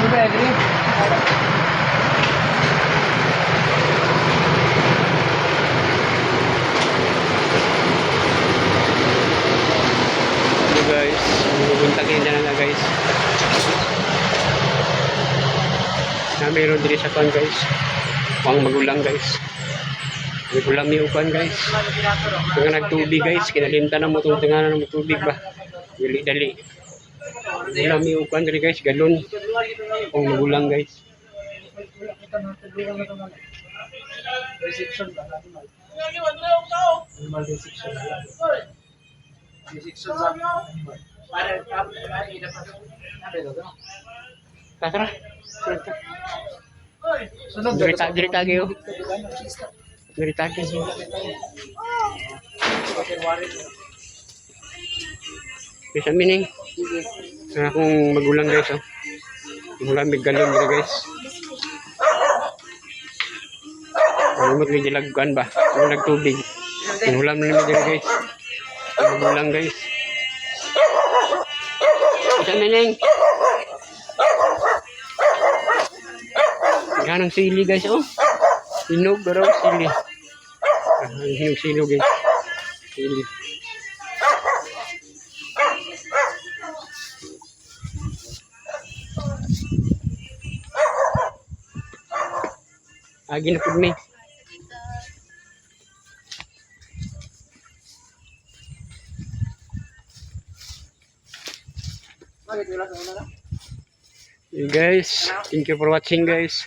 Di ba, Edri? Hello guys, pupunta kayo na lang, guys. Na meron diri sa kuan, guys. Pang magulang, guys. Magulang mi uban, guys. Mga nagtubig, guys, kinalimtan na mo tong tinganan mo tubig ba. Dali dali. Magulang mi uban diri, guys, galon. Pang magulang, guys. Reception ba? Animal. Animal reception. Reception sa animal. Tara. Sunod. Diri ta, diri ta kayo. Diri ta kayo. Bisa mining. Ang akong magulang, guys, oh. Magulang may galon diri, guys. Ano mo gilagkuan ba? Ano nagtubig. Magulang na naman diri, guys. Ang magulang, guys. Bisa mining. Ganang sili, guys, oh. Hinog raw sili. Ah, hinog sili, guys. Sili. Agi na pud mi. Bakit wala sa una na? Hey guys, thank you for watching, guys.